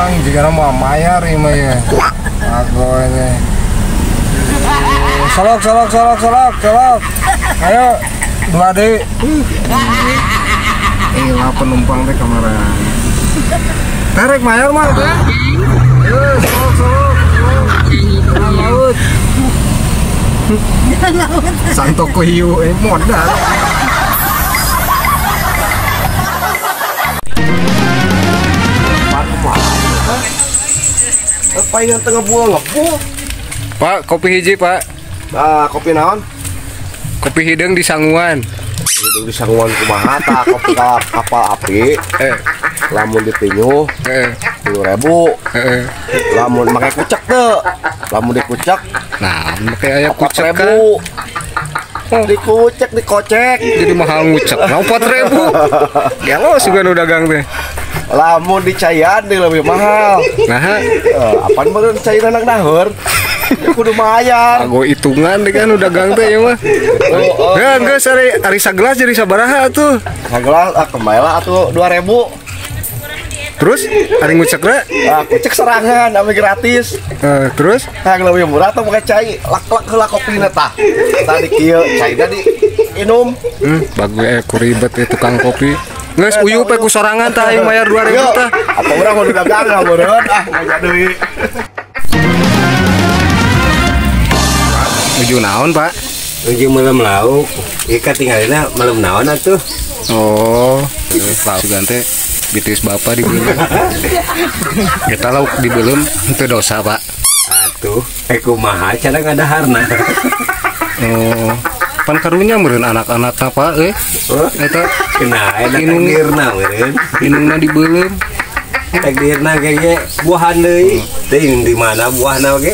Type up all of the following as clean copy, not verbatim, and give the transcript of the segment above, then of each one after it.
Penumpang jika mau mayar ieu mah ya. Agoy teh. Solok solok solok solok solok. Ayo 2D. Lah penumpang teh kamera. Tarik mayar mah teh. Solok solok. Jalan laut. Jalan laut. Santoko hiu modal. Apa yang tengah buang ngebuh? Pak, kopi hiji, Pak. Nah, kopi naon? Kopi hideung di Sanguan. Hideung di Sanguan kumaha tah kopi kapal api. Lamun dipinyuh 10.000. Lamun make kucek teu. Lamun dikucek. Nah, make aya kucek kan. Dikucek, dikocek. Jadi mahal ngucek. Nah, 4.000. Gelo sugan nu dagang teh. Lamun dicaian deui lebih mahal. Nah, apaan meureun cairan anak daheur? Ya kudu mayar. Ago hitungan deh kan udah dagang teh ya mah. Enggak, geus ari sagelas jadi sabaraha atuh? Sagelas ah kembali lah atuh 2.000. Terus ari ngucekna? Ah, kucek serangan ame gratis. Terus yang lebih murah tuh pakai cai, lak-lak heula kopina tah. Tadi kieu caina di inum. Bagus ku ribet tukang kopi. Geus uyup ku sorangan tah aing mayar 2.000 tah. Apa urang mau dagang lah meureun ah maya deui. Nuju naon, Pak? Nuju melem lauk. Ieu katingalina melem naon atuh? Oh, lauk teh bitis bapak dibelem. Kita lauk dibelem teu dosa, Pak. Atuh, kumaha cara ngadaharna. Oh, pan karunya meureun anak-anakna, Pak euy. Eta kena eta takdirna meureun. Inungna dibelem. Takdirna ge buahan deui. Teuing di mana buahna ge.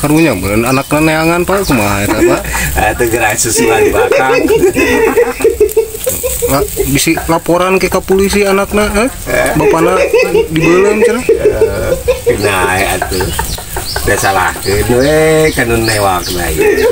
Karunya meureun anakna neangan, Pak, kumaha eta, Pak? Atuh geura susulan bakang. Bisi laporan ke polisi anakna, bapana dibelem cenah. Kena atuh. Da salahkeun we ka nu newakna ieu.